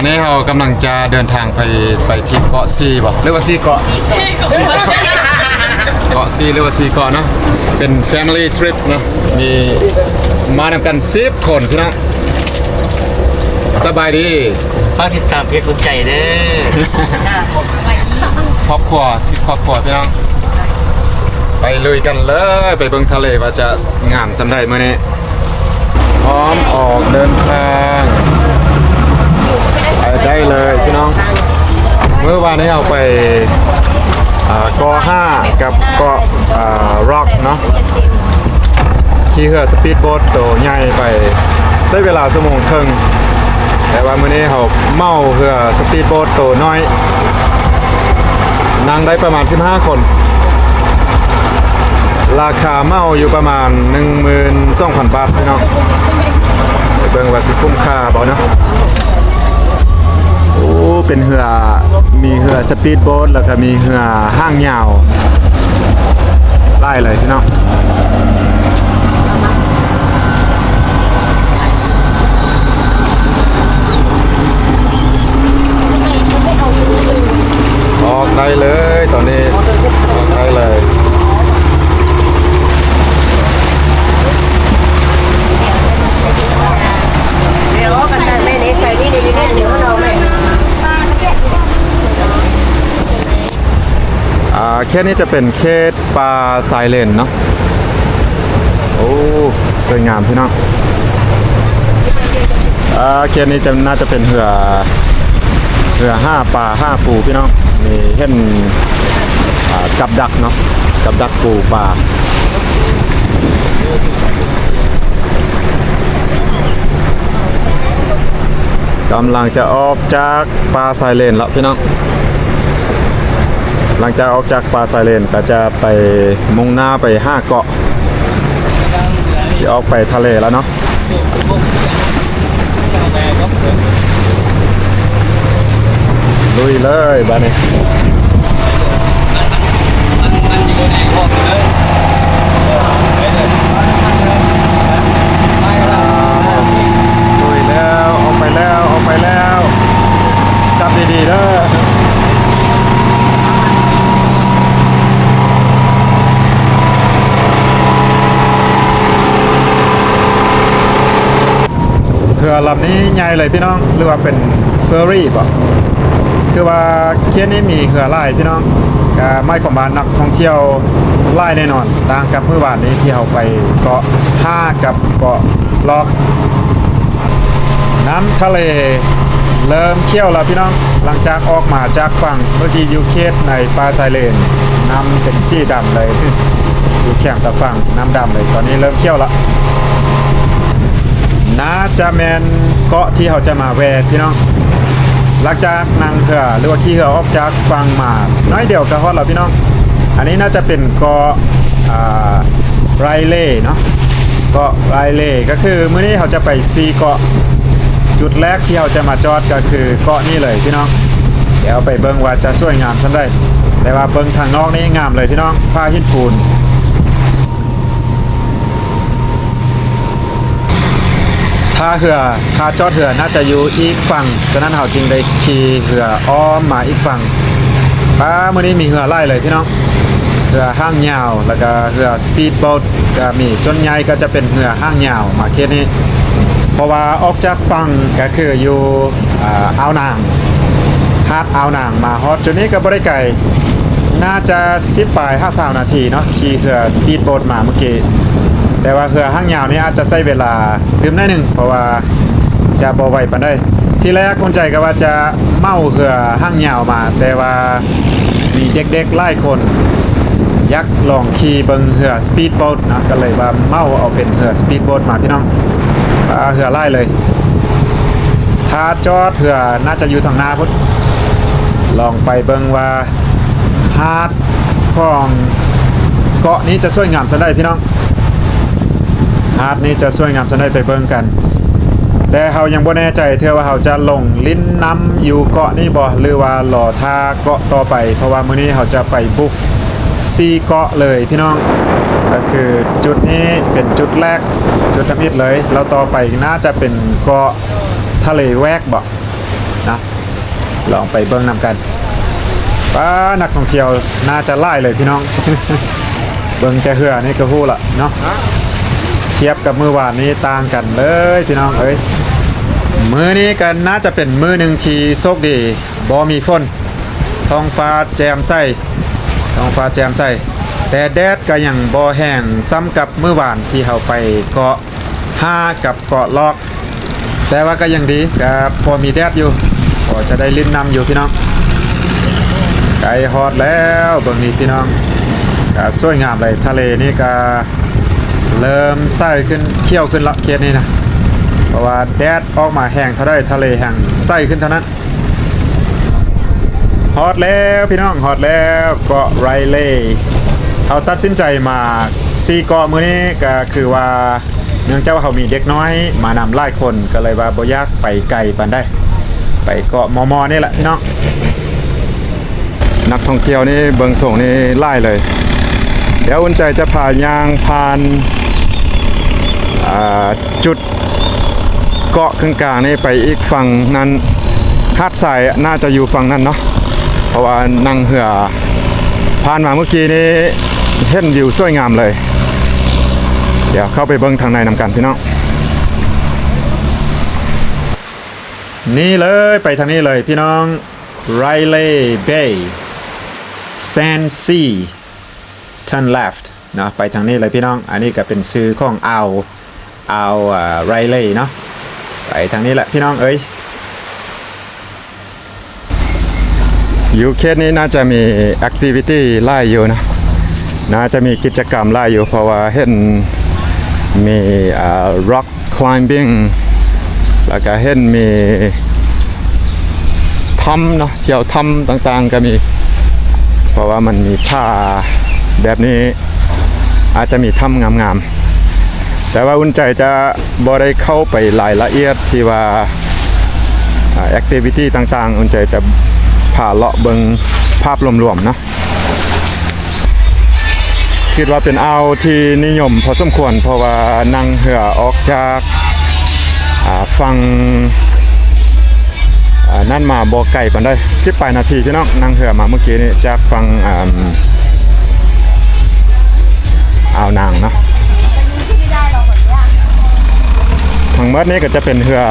ນີ້ເຮົາກຳລັງຈະເດີນທາງໄປ ໄປທີ່ເກາະສີ່ບໍ່ ຫຼືວ່າສີ່ເກາະ? ເກາະສີ່ ຫຼືວ່າສີ່ເກາະເນາະ ເປັນ family trip ເນາະ ມີ ມານຳກັນສິບຄົນພີ່ນ້ອງ. ສະບາຍດີ. ຝາກຕິດຕາມເພຈຫົວໃຈເດີ. ຄອບຄົວ ທຣິບຄອບຄົວພີ່ນ້ອງ. ໄປລຸຍກັນເລີຍ ໄປເບິ່ງທະເລວ່າຈະງາມສ່ຳໃດມື້ນີ້. ພ້ອມອອກເດີນທາງ ໄປໄດ້ເລີຍພີ່ນ້ອງ. ມື້ວານນີ້ເຮົາໄປ ອ່າ ເກາະຫ້າ ກັບເກາະ ອ່າ ຣັອກເນາະ. ຂີ່ເຮືອສະປີດໂບດໂຕໃຫຍ່ໄປ ໃຊ້ເວລາຊົ່ວໂມງເຄິ່ງ. ແຕ່ວ່າມື້ນີ້ເຮົາເໝົາເຮືອສະປີດໂບດໂຕນ້ອຍ ນັ່ງໄດ້ປະມານສິບຫ້າຄົນ. ລາຄາເໝົາຢູ່ປະມານໜຶ່ງໝື່ນສອງພັນບາດພີ່ນ້ອງ. ໄປເບິ່ງວ່າຊິຄຸ້ມຄ່າບໍ່ເນາະ. ໂອ້ ເປັນເຮືອ ມີເຮືອສະປີດໂບດ ແລ້ວກະມີເຮືອຫາງຍາວ ຫຼາຍເລີຍພີ່ນ້ອງ. ອອກໄດ້ເລີຍ ຕອນນີ້ອອກໄດ້ເລີຍ. ອ່າ ເຂດນີ້ຈະເປັນເຂດ ປ່າຊາຍເລນເນາະ. ໂອ້ ສວຍງາມພີ່ນ້ອງ. ອ່າ ເຂດນີ້ຈະ ໜ້າຈະເປັນເຮືອ ເຮືອຫາປາຫາປູພີ່ນ້ອງ. ນີ້ເຫັນ ອ່າ ກັບດັກເນາະ ກັບດັກປູປາ. ກຳລັງຈະອອກຈາກປ່າຊາຍເລນແລ້ວພີ່ນ້ອງ. ຫຼັງຈາກອອກຈາກປ່າຊາຍເລນ ກໍຈະໄປມຸ່ງໜ້າໄປຫາເກາະ ຊິອອກໄປທະເລແລ້ວເນາະ. ລຸຍເລີຍບາດນີ້. ລຸຍແລ້ວ ອອກໄປແລ້ວ ອອກໄປແລ້ວ. ຈັບດີໆເດີ. ເຮືອລຳນີ້ໃຫຍ່ເລີຍພີ່ນ້ອງ ຫຼືວ່າເປັນເຟີຣີບໍ? ຄືວ່າເຂດນີ້ມີເຮືອຫຼາຍພີ່ນ້ອງ ກະໝາຍຄວາມວ່ານັກທ່ອງທ່ຽວຫຼາຍແນ່ນອນ ຕ່າງກັບມື້ວານນີ້ທີ່ເຮົາໄປເກາະຫ້າກັບເກາະ ລັອກ. ນ້ຳທະເລເລີ່ມຂຽວແລ້ວພີ່ນ້ອງ. ຫຼັງຈາກອອກມາຈາກຝັ່ງ ເມື່ອກີ້ຢູ່ເຂດໃນປ່າຊາຍເລນ ນ້ຳເປັນສີດຳເລີຍ ຢູ່ແຄມຕາຝັ່ງນ້ຳດຳເລີຍ. ຕອນນີ້ເລີ່ມຂຽວແລ້ວ. ໜ້າຈະແມ່ນເກາະທີ່ເຮົາຈະມາແວ່ພີ່ນ້ອງ. ຫຼັງຈາກນັ່ງເຮືອ ຫຼືວ່າຂີ່ເຮືອອອກຈາກຝັ່ງມາໜ້ອຍດຽວກໍຮອດແລ້ວພີ່ນ້ອງ. ອັນນີ້ໜ້າຈະເປັນເກາະ ອ່າ ໄຣເລເນາະ ເກາະໄຣເລ. ກໍຄືມື້ນີ້ເຮົາຈະໄປສີ່ເກາະ. ຈຸດແລກທີ່ເຮົາຈະມາຈອດກໍຄືເກາະນີ້ເລີຍພີ່ນ້ອງ. ດຽວໄປເບິ່ງວ່າຈະສວຍງາມສ່ຳໃດ. ແຕ່ວ່າເບິ່ງທາງນອກນີ້ງາມເລີຍພີ່ນ້ອງ ຜາຫີນປູນ. ທ່າເຮືອ ທ່າຈອດເຮືອໜ້າຈະຢູ່ອີກຝັ່ງ, ສະນັ້ນເຮົາຈຶ່ງໄດ້ຂີ່ເຮືອອ້ອມມາອີກຝັ່ງ. ປ້າ ມື້ນີ້ມີເຮືອຫຼາຍເລີຍພີ່ນ້ອງ, ເຮືອຫາງຍາວ ແລ້ວກະເຮືອສະປີດໂບດກະມີ. ສ່ວນໃຫຍ່ກະຈະເປັນເຮືອຫາງຍາວມາເຂດນີ້ ເພາະວ່າອອກຈາກຝັ່ງກະຄືຢູ່ ອ່າ ອ່າວນາງ ຫາດອ່າວນາງ. ມາຮອດຈຸດນີ້ກໍບໍ່ໄດ້ໄກ, ໜ້າຈະສິບປາຍຫາຊາວນາທີເນາະ, ຂີ່ເຮືອສະປີດໂບດມາມື້ກີ້. ແຕ່ວ່າເຮືອຫາງຍາວນີ້ອາດຈະໃຊ້ເວລາຕື່ມໜ້ອຍໜຶ່ງ, ເພາະວ່າຈະບໍ່ໄວປານໃດ. ທີແລກອຸ່ນໃຈກໍວ່າຈະເໝົາເຮືອຫາງຍາວມາ, ແຕ່ວ່າມີເດັກໆຫຼາຍຄົນຢາກລອງຂີ່ເບິ່ງເຮືອສະປີດໂບດເນາະ, ກໍເລີຍວ່າເໝົາເອົາເປັນເຮືອສະປີດໂບດມາພີ່ນ້ອງ. ອ່າ ເຮືອຫຼາຍເລີຍ. ທ່າຈອດເຮືອໜ້າຈະຢູ່ທາງໜ້າພຸ້ນ. ລອງໄປເບິ່ງວ່າຫາດຂອງເກາະນີ້ຈະສວຍງາມສ່ຳໃດພີ່ນ້ອງ, ຫາດນີ້ຈະສວຍງາມສ່ຳໃດ ໄປເບິ່ງກັນ. ແຕ່ເຮົາຍັງບໍ່ແນ່ໃຈເທື່ອວ່າເຮົາຈະລົງຫຼິ້ນນ້ຳຢູ່ເກາະນີ້ບໍ່ ຫຼືວ່າລໍຖ້າເກາະຕໍ່ໄປ, ເພາະວ່າມື້ນີ້ເຮົາຈະໄປບຸກສີ່ເກາະເລີຍພີ່ນ້ອງ. ກໍຄືຈຸດນີ້ເປັນຈຸດແລກ ຈຸດທຳອິດເລີຍ, ແລ້ວຕໍ່ໄປໜ້າຈະເປັນເກາະທະເລແວກບໍ? ເນາະ ລອງໄປເບິ່ງນຳກັນ. ປ້າ ນັກທ່ອງທ່ຽວໜ້າຈະຫຼາຍເລີຍພີ່ນ້ອງ ເບິ່ງແຕ່ເຮືອນີ້ກໍຮູ້ລະເນາະ ທຽບກັບມື້ວານນີ້ຕ່າງກັນເລີຍພີ່ນ້ອງເອີຍ. ມື້ນີ້ກໍໜ້າຈະເປັນມື້ໜຶ່ງທີ່ໂຊກດີ ບໍ່ມີຝົນ ທ້ອງຟ້າແຈ່ມໃສ ທ້ອງຟ້າແຈ່ມໃສ ແຕ່ແດດກໍຍັງບໍ່ແຮງສ່ຳກັບມື້ວານທີ່ເຮົາໄປເກາະ ຫ້າກັບເກາະລອກ ແຕ່ວ່າກໍຍັງດີ ກໍພໍມີແດດຢູ່ ພໍຈະໄດ້ຫຼິ້ນນ້ຳຢູ່ພີ່ນ້ອງ. ໃກ້ຮອດແລ້ວ ເບິ່ງນີ້ພີ່ນ້ອງ ກໍສວຍງາມເລີຍ ທະເລນີ້ກໍເລີ່ມໃສຂຶ້ນ ຂຽວຂຶ້ນລະເຂດນີ້ນະ ເພາະວ່າແດດອອກມາແຮງເທົ່າໃດ ທະເລແຮງໃສຂຶ້ນເທົ່ານັ້ນ. ຮອດແລ້ວພີ່ນ້ອງ ຮອດແລ້ວ ເກາະໄຣເລ. ເຮົາຕັດສິນໃຈມາສີ່ເກາະມື້ນີ້ ກໍຄືວ່າເນື່ອງຈາກວ່າເຮົາມີເດັກນ້ອຍມານຳຫຼາຍຄົນ ກໍເລີຍວ່າບໍ່ຢາກໄປໄກປານໃດ ໄປເກາະມໍ່ໆນີ້ແຫຼະພີ່ນ້ອງ. ນັກທ່ອງທ່ຽວນີ້ເບິ່ງຊົງນີ້ຫຼາຍເລີຍ. ດຽວອຸ່ນໃຈຈະພາຍ່າງຜ່ານ ອ່າ ຈຸດເກາະເຄິ່ງກາງນີ້ໄປອີກຝັ່ງນັ້ນ ຫາດຊາຍໜ້າຈະຢູ່ຝັ່ງນັ້ນເນາະ ເພາະວ່ານັ່ງເຮືອຜ່ານມາມື້ກີ້ນີ້ເຫັນວິວສວຍງາມເລີຍ. ດຽວເຂົ້າໄປເບິ່ງທາງໃນນຳກັນພີ່ນ້ອງ. ນີ້ເລີຍ ໄປທາງນີ້ເລີຍພີ່ນ້ອງ Railay Bay Sand Sea turn left ເນາະ ໄປທາງນີ້ເລີຍພີ່ນ້ອງ. ອັນນີ້ກໍເປັນຊື່ຂອງອ່າວ ອ່າວ ອ່າ Railay ເນາະ ໄປທາງນີ້ແຫຼະພີ່ນ້ອງເອີຍ. ຢູ່ເຂດນີ້ໜ້າຈະມີ activity ຫຼາຍຢູ່ເນາະ ໜ້າຈະມີກິດຈະກຳຫຼາຍຢູ່ ເພາະວ່າເຫັນມີ ອ່າ rock climbing ແລ້ວກະເຫັນມີຖ້ຳເນາະ ທ່ຽວຖ້ຳຕ່າງໆກໍມີ ເພາະວ່າມັນມີຜາແບບນີ້ ອາດຈະມີຖ້ຳງາມໆ ແຕ່ວ່າອຸ່ນໃຈຈະບໍ່ໄດ້ເຂົ້າໄປລາຍລະອຽດທີ່ວ່າ ອ່າ activity ຕ່າງໆ ອຸ່ນໃຈຈະພາເລາະເບິ່ງພາບລວມໆເນາະ. ຄິດວ່າເປັນອ່າວທີ່ນິຍົມພໍສົມຄວນ ເພາະວ່ານັ່ງເຮືອອອກຈາກ ອ່າ ຝັ່ງ ອ່າ ນັ້ນມາບໍ່ໄກປານໃດ ສິບປາຍນາທີພີ່ນ້ອງ ນັ່ງເຮືອມາມື້ກີ້ນີ້ຈາກຝັ່ງ ອ່າ ອ່າວນາງເນາະ. ທັງໝົດນີ້ກໍຈະເປັນເຮືອ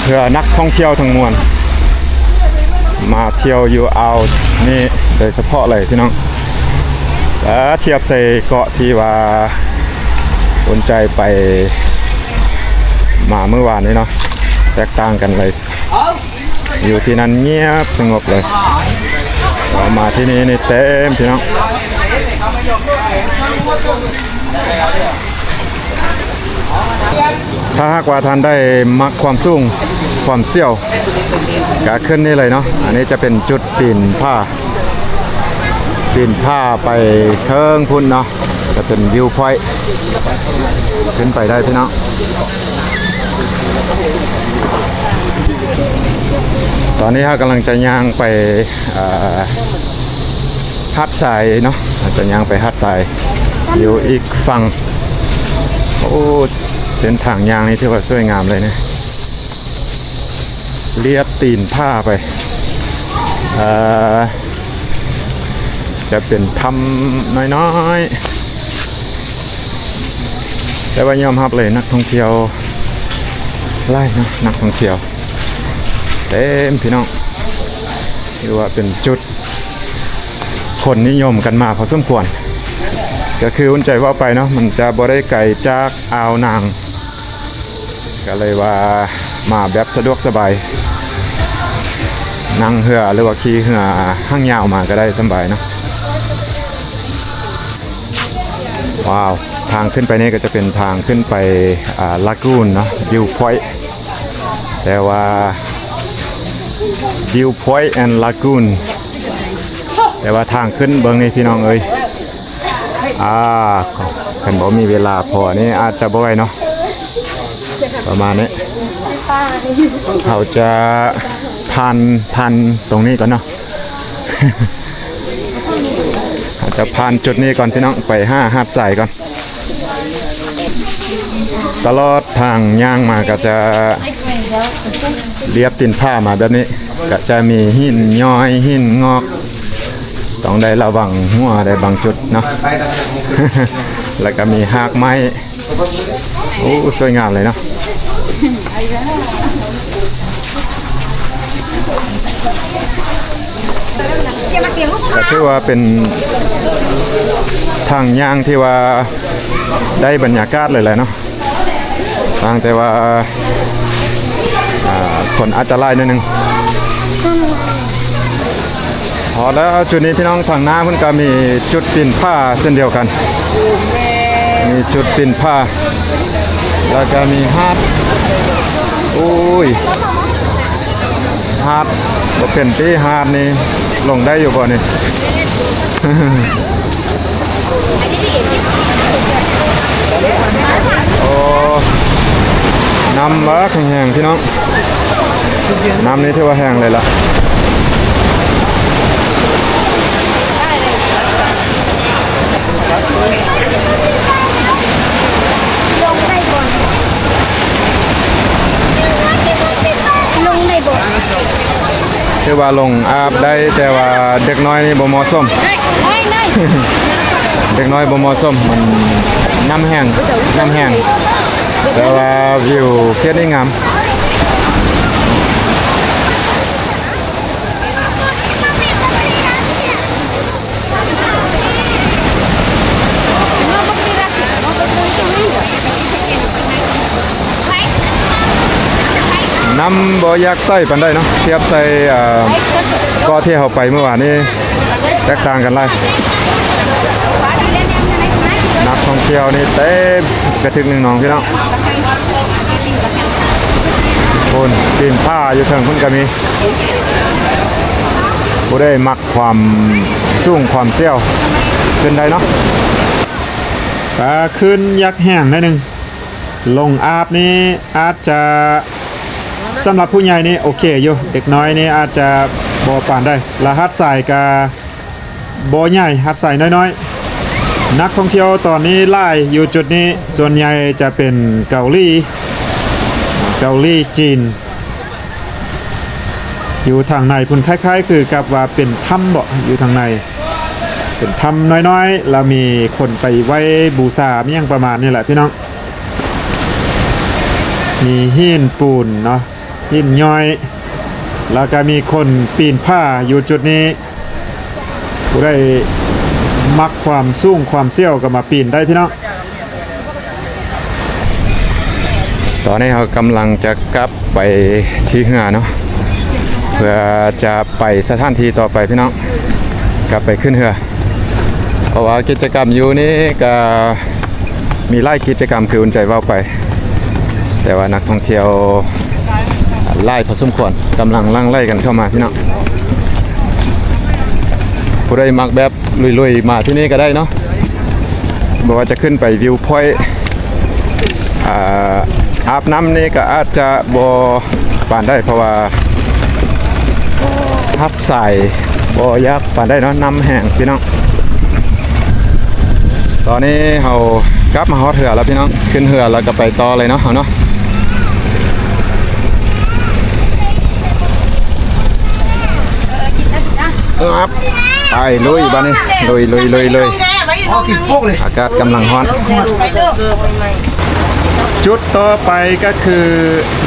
ເຮືອນັກທ່ອງທ່ຽວທັງມວນ ມາທ່ຽວຢູ່ອ່າວນີ້ໂດຍສະເພາະເລີຍພີ່ນ້ອງ. ແລ້ວທຽບໃສ່ເກາະທີ່ວ່າອຸ່ນໃຈໄປມາມື້ວານນີ້ເນາະ ແຕກຕ່າງກັນເລີຍ. ຢູ່ທີ່ນັ້ນງຽບສະຫງົບເລີຍ ເຮົາມາທີ່ນີ້ນີ້ເຕັມພີ່ນ້ອງ. ຖ້າຫາກວ່າທ່ານໃດມັກຄວາມສູງ ຄວາມສ່ຽວ ກະຂຶ້ນນີ້ເລີຍເນາະ. ອັນນີ້ຈະເປັນຈຸດປີນຜາ ປີນຜາໄປເທິງພຸ້ນເນາະ ຈະເປັນ view point ຂຶ້ນໄປໄດ້ພີ່ນ້ອງ. ຕອນນີ້ເຮົາກຳລັງຈະຍ່າງໄປ ເອີ ຫາດຊາຍເນາະ ເຮົາຈະຍ່າງໄປຫາດຊາຍ ຢູ່ອີກຝັ່ງ. ໂອ້ ເສັ້ນທາງຍ່າງນີ້ຖືວ່າສວຍງາມເລີຍນະ ລຽບຕີນຜາໄປ ເອີ ຈະເປັນຖ້ຳນ້ອຍໆ ແຕ່ວ່າຍອມຮັບເລີຍ ນັກທ່ອງທ່ຽວຫຼາຍເນາະ ນັກທ່ອງທ່ຽວເຕັມພີ່ນ້ອງ. ຖືວ່າເປັນຈຸດຄົນນິຍົມກັນມາພໍສົມຄວນ ກໍຄືອຸ່ນໃຈເວົ້າໄປເນາະ ມັນຈະບໍ່ໄດ້ໄກຈາກອ່າວນາງ ກໍເລີຍວ່າມາແບບສະດວກສະບາຍ ນັ່ງເຮືອ ຫຼືວ່າຂີ່ເຮືອຫາງຍາວມາກໍໄດ້ສະບາຍເນາະ. ວ້າວ ທາງຂຶ້ນໄປນີ້ກໍຈະເປັນທາງຂຶ້ນໄປ ອ່າ Lagoon ເນາະ View Point ແຕ່ວ່າ View Point and Lagoon ແຕ່ວ່າທາງຂຶ້ນເບິ່ງນີ້ພີ່ນ້ອງເອີຍ ອ່າ ຄັນບໍ່ມີເວລາພໍນີ້ອາດຈະບໍ່ໄຫວເນາະ ປະມານນີ້. ເຮົາຈະຜ່ານ ຜ່ານຕົງນີ້ກ່ອນເນາະ ເຮົາຈະຜ່ານຈຸດນີ້ກ່ອນພີ່ນ້ອງ ໄປຫາຫາດຊາຍກ່ອນ. ຕະຫຼອດທາງຍ່າງມາກໍຈະ ລຽບຕີນຜາມາແບບນີ້ ກະຈະມີຫີນຍ້ອຍ ຫີນງອກ ຕ້ອງໄດ້ລະວັງຫົວໄດ້ບາງຈຸດເນາະ ແລ້ວກະມີຮາກໄມ້. ໂອ້ ສວຍງາມເລີຍເນາະ ກະຖືວ່າເປັນທາງຍ່າງທີ່ວ່າໄດ້ບັນຍາກາດເລີຍແຫຼະເນາະ ຕ່າງແຕ່ວ່າ ອ່າ ຄົນອາດຈະຫຼາຍໜ້ອຍໜຶ່ງ. ຮອດແລ້ວຈຸດນີ້ພີ່ນ້ອງ ທາງໜ້າເພິ່ນກະມີຈຸດປີນຜາເຊັ່ນດຽວກັນ ມີຈຸດປີນຜາ ແລ້ວກະມີຫາດ ໂອ້ຍ ຫາດ ບໍ່ເປັນຕິ ຫາດນີ້ລົງໄດ້ຢູ່ບໍ່ນີ້? ໂອ້ ນ້ຳບັກແຮງໆ ພີ່ນ້ອງ ນ້ຳນີ້ຖືວ່າແຮງເລີຍລະ ລົງໄດ້ບໍ່? ຖືວ່າລົງອາບໄດ້ ແຕ່ວ່າເດັກນ້ອຍນີ້ບໍ່ເໝາະສົມ ເດັກນ້ອຍບໍ່ເໝາະສົມ ມັນນ້ຳແຮງ ນ້ຳແຮງ ແຕ່ວ່າວິວເຂດນີ້ງາມ. ນ້ຳບໍ່ຢາກໃສປານໃດເນາະ ທຽບໃສ່ ເອີ ເກາະທີ່ເຮົາໄປມື້ວານນີ້ ແຕກຕ່າງກັນຫຼາຍ ນັກທ່ອງທ່ຽວນີ້ເຕັມກະທຶກໜຶ່ງໜອງພີ່ນ້ອງ ພຸ້ນ ປີນຜາຢູ່ເທິງພຸ້ນກະມີ ຜູ້ໃດມັກຄວາມສູງຄວາມສ່ຽວຂຶ້ນໄດ້ເນາະ ກະຂຶ້ນຢາກແຮງໜ້ອຍໜຶ່ງ ລົງອາບນີ້ອາດຈະ ສຳລັບຜູ້ໃຫຍ່ນີ້ໂອເຄຢູ່ ເດັກນ້ອຍນີ້ອາດຈະບໍ່ປານໃດ ລະຫາດຊາຍກະ ບໍ່ໃຫຍ່ ຫາດຊາຍນ້ອຍໆ ນັກທ່ອງທ່ຽວຕອນນີ້ຫຼາຍຢູ່ຈຸດນີ້ ສ່ວນໃຫຍ່ຈະເປັນເກົາຫຼີ ເກົາຫຼີ ຈີນ ຢູ່ທາງໃນພຸ້ນ ຄ້າຍໆຄືກັບວ່າເປັນຖ້ຳເບາະ ຢູ່ທາງໃນ ເປັນຖ້ຳນ້ອຍໆ ລະມີຄົນໄປໄຫວ້ບູຊາ ມີຫຍັງປະມານນີ້ແຫຼະພີ່ນ້ອງ ມີຫີນປູນເນາະ ຫີນຍ້ອຍ ລະກະມີຄົນປີນຜາຢູ່ຈຸດນີ້ ຜູ້ໃດມັກຄວາມສູງຄວາມສ່ຽວກະມາປີນໄດ້ພີ່ນ້ອງ ຕອນນີ້ເຮົາກຳລັງຈະກັບໄປທີ່ເຮືອເນາະ ເພື່ອຈະໄປສະຖານທີ່ຕໍ່ໄປພີ່ນ້ອງ ກັບໄປຂຶ້ນເຮືອ ເພາະວ່າກິດຈະກຳຢູ່ນີ້ກະ ມີຫຼາຍກິດຈະກຳຄືອຸ່ນໃຈເວົ້າໄປ ແຕ່ວ່ານັກທ່ອງທ່ຽວຫຼາຍພໍສົມຄວນ ກຳລັງຫຼັ່ງໄຫຼກັນເຂົ້າມາພີ່ນ້ອງ ຜູ້ໃດມັກແບບລຸຍໆ ມາທີ່ນີ້ກະໄດ້ເນາະ ບໍ່ວ່າຈະຂຶ້ນໄປວິວພອຍ ອາ ອາບນ້ຳນີ້ກະອາດຈະບໍ່ປານໃດ ເພາະວ່າຫາດຊາຍບໍ່ຢາກປານໃດເນາະ ນ້ຳແຮງພີ່ນ້ອງ ຕອນນີ້ເຮົາກັບມາຮອດເຮືອແລ້ວພີ່ນ້ອງ ຂຶ້ນເຮືອແລ້ວກະໄປຕໍ່ເລີຍເນາະ ເຮົາເນາະ ໄປລຸຍບາດນີ້ ລຸຍໆໆໆ ອາກາດກຳລັງຮ້ອນ ຈຸດຕໍ່ໄປກະຄື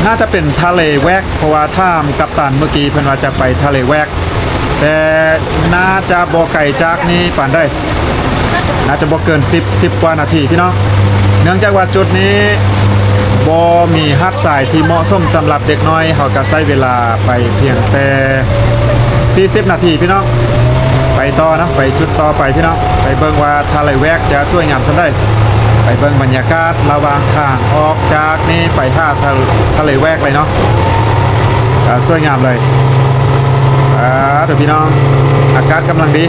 ໜ້າຈະເປັນທະເລແວກ ເພາະວ່າຖາມກັບຕັນມື້ກີ້ເພິ່ນວ່າຈະໄປທະເລແວກ ແຕ່ໜ້າຈະບໍ່ໄກຈາກນີ້ປານໃດ ໜ້າຈະບໍ່ເກີນສິບ ສິບກວ່ານາທີພີ່ນ້ອງ ເນື່ອງຈາກວ່າຈຸດນີ້ບໍ່ມີຫາດຊາຍທີ່ເໝາະສົມສຳລັບເດັກນ້ອຍ ເຮົາກະໃຊ້ເວລາໄປພຽງແຕ່ສີ່ສິບນາທີພີ່ນ້ອງ ໄປຕໍ່ເນາະ ໄປຈຸດຕໍ່ໄປພີ່ນ້ອງ ໄປເບິ່ງວ່າທະເລແວກຈະສວຍງາມສ່ຳໃດ ໄປເບິ່ງບັນຍາກາດລະຫວ່າງທາງອອກຈາກນີ້ໄປຫາທະ ທະເລແວກເລີຍເນາະ ກະສວຍງາມເລີຍ ອາ ເດີພີ່ນ້ອງ ອາກາດກຳລັງດີ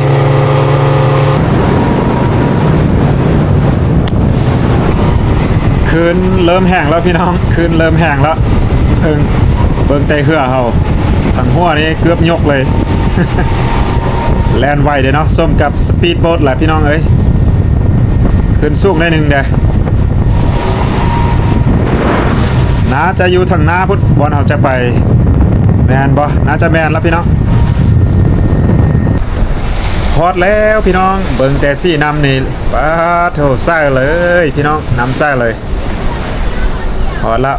ຄື້ນເລີ່ມແຮງແລ້ວພີ່ນ້ອງ ຄື້ນເລີ່ມແຮງແລ້ວ ເບິ່ງ ເບິ່ງແຕ່ເຮືອເຮົາ ທາງຫົວນີ້ເກືອບຍົກເລີຍ ແລ່ນໄວເດ້ເນາະ ສົມກັບສະປີດໂບດແຫຼະພີ່ນ້ອງເອີຍ ຂຶ້ນສູງໜ້ອຍໜຶ່ງເດ້. ໜ້າຈະຢູ່ທາງໜ້າພຸ້ນ ບ່ອນເຮົາຈະໄປ ແມ່ນບໍ່? ໜ້າຈະແມ່ນລະພີ່ນ້ອງ. ຮອດແລ້ວພີ່ນ້ອງ ເບິ່ງແຕ່ສີນ້ຳນີ້ ປາດໂທ້ ໃສເລີຍພີ່ນ້ອງ ນ້ຳໃສເລີຍ. ຮອດລະ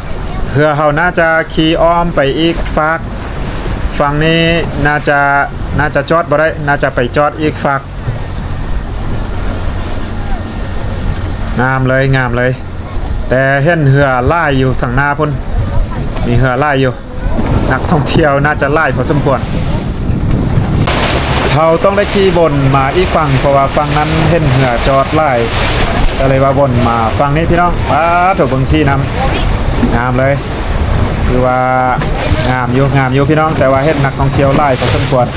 ເຮືອເຮົາໜ້າຈະຂີ່ອ້ອມໄປອີກຟາກ ຝັ່ງນີ້ໜ້າຈະ ໜ້າຈະຈອດບໍ່ໄດ້ ໜ້າຈະໄປຈອດອີກຟາກ. ງາມເລີຍ ງາມເລີຍ ແຕ່ເຫັນເຮືອຫຼາຍຢູ່ທາງໜ້າພຸ້ນ ມີເຮືອຫຼາຍຢູ່ ນັກທ່ອງທ່ຽວໜ້າຈະຫຼາຍພໍສົມຄວນ. ເຮົາຕ້ອງໄດ້ຂີ່ວົນມາອີກຝັ່ງ ເພາະວ່າຝັ່ງນັ້ນເຫັນເຮືອຈອດຫຼາຍ ກໍເລີຍວ່າວົນມາຝັ່ງນີ້ພີ່ນ້ອງ. ປາດໂທ້ ເບິ່ງສີນ້ຳ ງາມເລີຍ. ຄືວ່າງາມຢູ່ ງາມຢູ່ພີ່ນ້ອງ ແຕ່ວ່າເຫັນນັກທ່ອງທ່ຽວຫຼາຍພໍສົມຄວນ.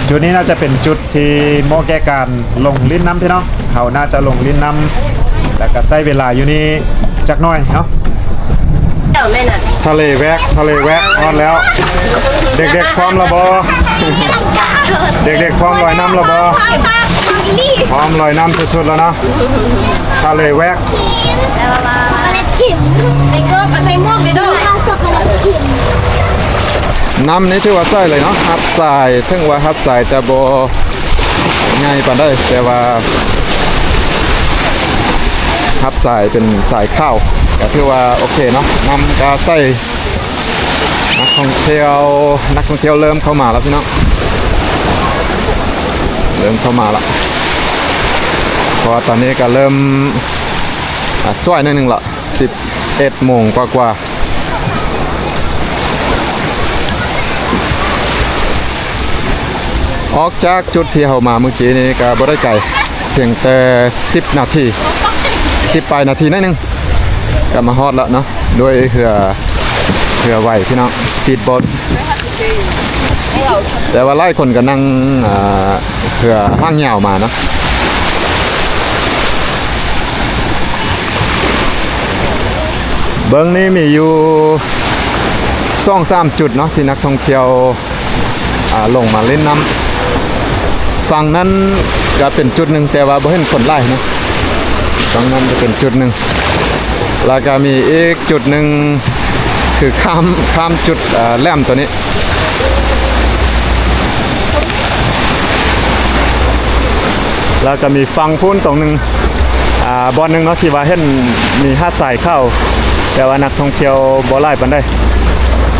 ຈຸດນີ້ໜ້າຈະເປັນຈຸດທີ່ເໝາະແກ່ການລົງຫຼິ້ນນ້ຳພີ່ນ້ອງ. ເຮົາໜ້າຈະລົງຫຼິ້ນນ້ຳ ແລ້ວກໍໃຊ້ເວລາຢູ່ນີ້ຈັກໜ້ອຍເນາະ. ທະເລແວກ ທະເລແວກ ຮອດແລ້ວ. ເດັກໆ ພ້ອມແລ້ວບໍ່? ເດັກໆ ພ້ອມລອຍນ້ຳແລ້ວບໍ່? ພ້ອມລອຍນ້ຳສຸດໆ ແລ້ວເນາະ. ທະເລແວກ ນ້ຳນີ້ຖືວ່າໃສເລີຍເນາະ ຫາດຊາຍ ເຖິງວ່າຫາດຊາຍຈະບໍ່ໃຫຍ່ປານໃດ ແຕ່ວ່າຫາດຊາຍເປັນຊາຍຂາວ ກໍຖືວ່າໂອເຄເນາະ ນ້ຳກໍໃສ. ນັກທ່ອງທ່ຽວ ນັກທ່ອງທ່ຽວເລີ່ມເຂົ້າມາແລ້ວພີ່ນ້ອງ ເລີ່ມເຂົ້າມາແລ້ວ ເພາະວ່າຕອນນີ້ກໍເລີ່ມ ອາ ສວາຍໜ້ອຍໜຶ່ງລະ ສິບເອັດໂມງກວ່າໆ. ອອກຈາກຈຸດທີ່ເຮົາມາມື້ກີ້ນີ້ກໍບໍ່ໄດ້ໄກ ພຽງແຕ່ສິບນາທີ ສິບປາຍນາທີໜ້ອຍໜຶ່ງ ກໍມາຮອດແລ້ວເນາະ ດ້ວຍເຮືອ ເຮືອໄວພີ່ນ້ອງ ສະປີດໂບດ. ແຕ່ວ່າຫຼາຍຄົນກໍນັ່ງ ເອີ ເຮືອຫາງຍາວມາເນາະ. ເບິ່ງນີ້ມີຢູ່ສອງສາມຈຸດເນາະ ທີ່ນັກທ່ອງທ່ຽວ ອາ ລົງມາຫຼິ້ນນ້ຳ. ຝັ່ງນັ້ນກໍເປັນຈຸດໜຶ່ງ ແຕ່ວ່າບໍ່ເຫັນຄົນຫຼາຍເນາະ. ຝັ່ງນັ້ນຈະເປັນຈຸດໜຶ່ງ ແລ້ວກໍມີອີກຈຸດໜຶ່ງ ຄືຂ້າມ ຂ້າມຈຸດ ເອີ ແຫຼມຕົວນີ້ ແລ້ວກໍມີຝັ່ງພຸ້ນຕົງໜຶ່ງ ອາ ບ່ອນໜຶ່ງເນາະ ທີ່ວ່າເຫັນມີຫາດຊາຍຂາວ ແຕ່ວ່ານັກທ່ອງທ່ຽວບໍ່ຫຼາຍປານໃດ.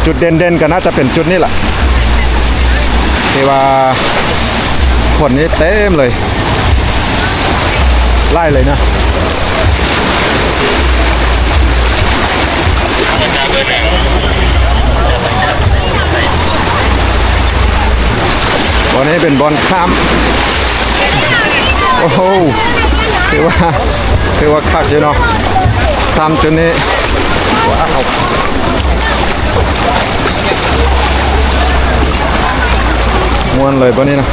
ຈຸດເດັ່ນໆ ກໍໜ້າຈະເປັນຈຸດນີ້ລະ ທີ່ວ່າຄົນນີ້ເຕັມເລີຍ ຫຼາຍເລີຍນະ. ບ່ອນນີ້ເປັນບ່ອນຂ້າມ. ໂອ້ໂຫ ຖືວ່າ ຖືວ່າຄັກຢູ່ເນາະ ຂ້າມຈຸດນີ້. ວ້າວ ມ່ວນເລີຍບ່ອນນີ້ນະ.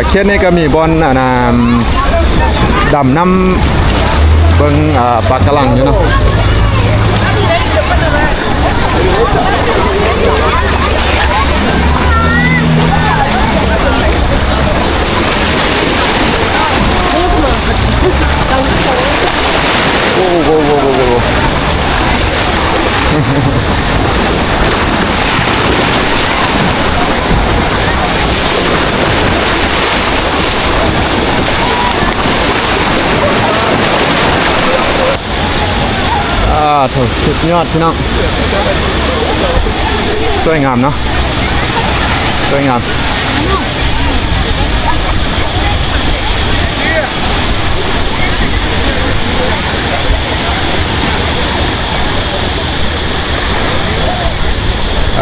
ເຂດນີ້ກໍມີບ່ອນ ອັນນ່າ ດຳນ້ຳ ເບິ່ງ ອາ ປາກະລັງຢູ່ເນາະ. ໂອ້ ໂອ້ ໂອ້ ໂອ້ ໂອ້ ໂອ້ ອາ ໂທ້ ສຸດຍອດພີ່ນ້ອງ ສວຍງາມເນາະ ສວຍງາມ.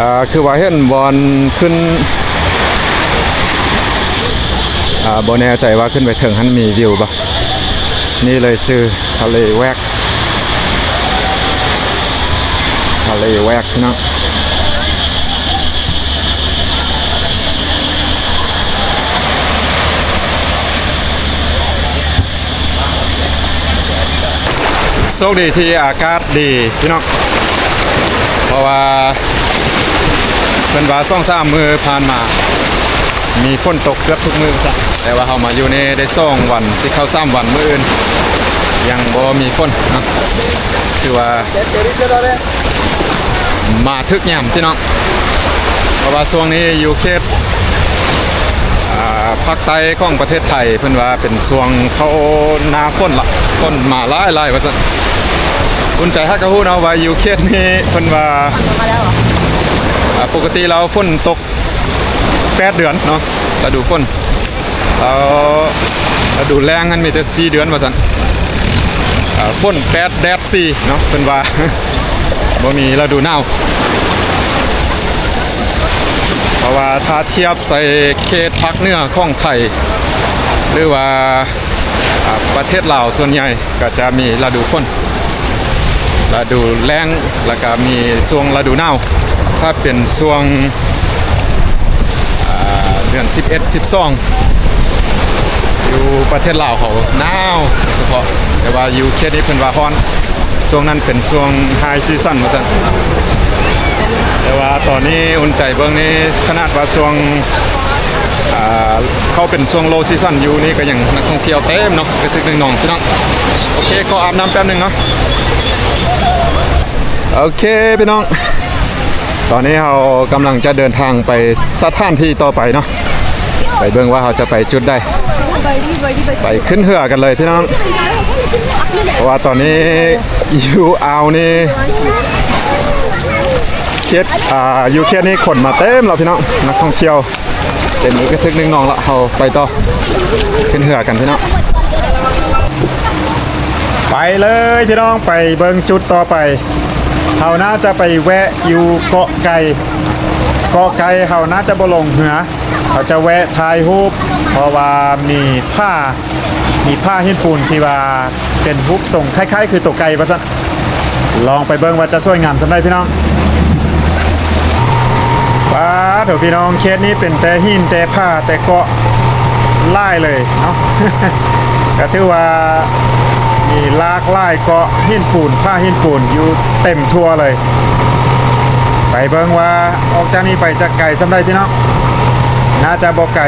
ອ່າ ຄືວ່າເຫັນບ່ອນຂຶ້ນ ອ່າ ບໍ່ແນ່ໃຈວ່າຂຶ້ນໄປເທິງຫັ້ນມີວິວບໍ່. ນີ້ເລີຍຊື່ທະເລແວກ ທະເລແວກເນາະ. ໂຊກດີທີ່ອາກາດດີພີ່ນ້ອງ ເພາະວ່າເພິ່ນວ່າສອງສາມມື້ຜ່ານມາ ມີຝົນຕົກເກືອບທຸກມື້ຊະ ແຕ່ວ່າເຮົາມາຢູ່ນີ້ໄດ້ສອງວັນ ຊິເຂົ້າສາມວັນ ມື້ອື່ນຍັງບໍ່ມີຝົນເນາະ. ຖືວ່າມາຖືກຍາມພີ່ນ້ອງ ເພາະວ່າຊ່ວງນີ້ຢູ່ເຂດ ອ່າ ພາກໃຕ້ຂອງປະເທດໄທ ເພິ່ນວ່າເປັນຊ່ວງເຂົ້າໜ້າຝົນລະ ຝົນມາຫຼາຍໆ ວ່າຊັ້ນ. ອຸ່ນໃຈຫາກະຮູ້ເນາະວ່າຢູ່ເຂດນີ້ເພິ່ນວ່າ ມາແລ້ວເຫາະ? ອ່າ ປົກກະຕິແລ້ວຝົນຕົກ ແປດເດືອນເນາະ ລະດູຝົນ ແລ້ວລະດູແລ້ງຫັ້ນມີແຕ່ສີ່ເດືອນວ່າຊັ້ນ. ເອີ ຝົນແປດ ແດດສີ່ເນາະ ເພິ່ນວ່າ ບໍ່ມີລະດູໜາວ ເພາະວ່າຖ້າທຽບໃສ່ເຂດພາກເໜືອຂອງໄທ ຫຼືວ່າ ອ່າ ປະເທດລາວສ່ວນໃຫຍ່ກໍຈະມີລະດູຝົນ ລະດູແລ້ງ ແລ້ວກໍມີຊ່ວງລະດູໜາວ. ຖ້າເປັນຊ່ວງ ອ່າ ເດືອນສິບເອັດ ສິບສອງ ຢູ່ປະເທດລາວເຮົາໜາວສະເພາະ ແຕ່ວ່າຢູ່ເຂດນີ້ເພິ່ນວ່າຮ້ອນ. ຊ່ວງນັ້ນເປັນຊ່ວງ high season ວ່າຊັ້ນ. ແຕ່ວ່າຕອນນີ້ອຸ່ນໃຈເບິ່ງນີ້ ຂະໜາດວ່າຊ່ວງ ອ່າ ເຂົ້າເປັນຊ່ວງ low season ຢູ່ນີ້ກໍຍັງນັກທ່ອງທ່ຽວເຕັມເນາະ ກະທຶກໜຶ່ງໜອງພີ່ນ້ອງ. ໂອເຄ ຂໍອາບນ້ຳແປັບໜຶ່ງເນາະ. ໂອເຄພີ່ນ້ອງ ຕອນນີ້ເຮົາກຳລັງຈະເດີນທາງໄປສະຖານທີ່ຕໍ່ໄປເນາະ ໄປເບິ່ງວ່າເຮົາຈະໄປຈຸດໃດ. ໄປຂຶ້ນເຮືອກັນເລີຍພີ່ນ້ອງ ເພາະວ່າຕອນນີ້ຢູ່ອ່າວນີ້ ເຂດ ອ່າ ຢູ່ເຂດນີ້ຄົນມາເຕັມແລ້ວພີ່ນ້ອງ ນັກທ່ອງທ່ຽວເຕັມອີກກະທຶກໜຶ່ງໜອງລະ. ເຮົາໄປຕໍ່ ຂຶ້ນເຮືອກັນພີ່ນ້ອງ. ໄປເລີຍພີ່ນ້ອງ ໄປເບິ່ງຈຸດຕໍ່ໄປ. ເຮົາໜ້າຈະໄປແວະຢູ່ເກາະໄກ່ ເກາະໄກ່ເຮົາໜ້າຈະບໍ່ລົງເຮືອ ເຮົາຈະແວະຖ່າຍຮູບ ເພາະວ່າມີຜາ ມີຜາຫີນປູນທີ່ວ່າເປັນຮູບຊົງຄ້າຍໆຄືໂຕໄກ່ວ່າຊັ້ນ. ລອງໄປເບິ່ງວ່າຈະສວຍງາມສ່ຳໃດພີ່ນ້ອງ. ປາໂທ້ພີ່ນ້ອງ ເຂດນີ້ເປັນແຕ່ຫີນແຕ່ຜາແຕ່ເກາະຫຼາຍເລີຍເນາະ ກະຖືວ່າມີຫຼາກຫຼາຍເກາະຫີນປູນ ຜາຫີນປູນຢູ່ເຕັມທົ່ວເລີຍ. ໄປເບິ່ງວ່າອອກຈາກນີ້ໄປຈະໄກສ່ຳໃດພີ່ນ້ອງ. ໜ້າຈະບໍ່ໄກ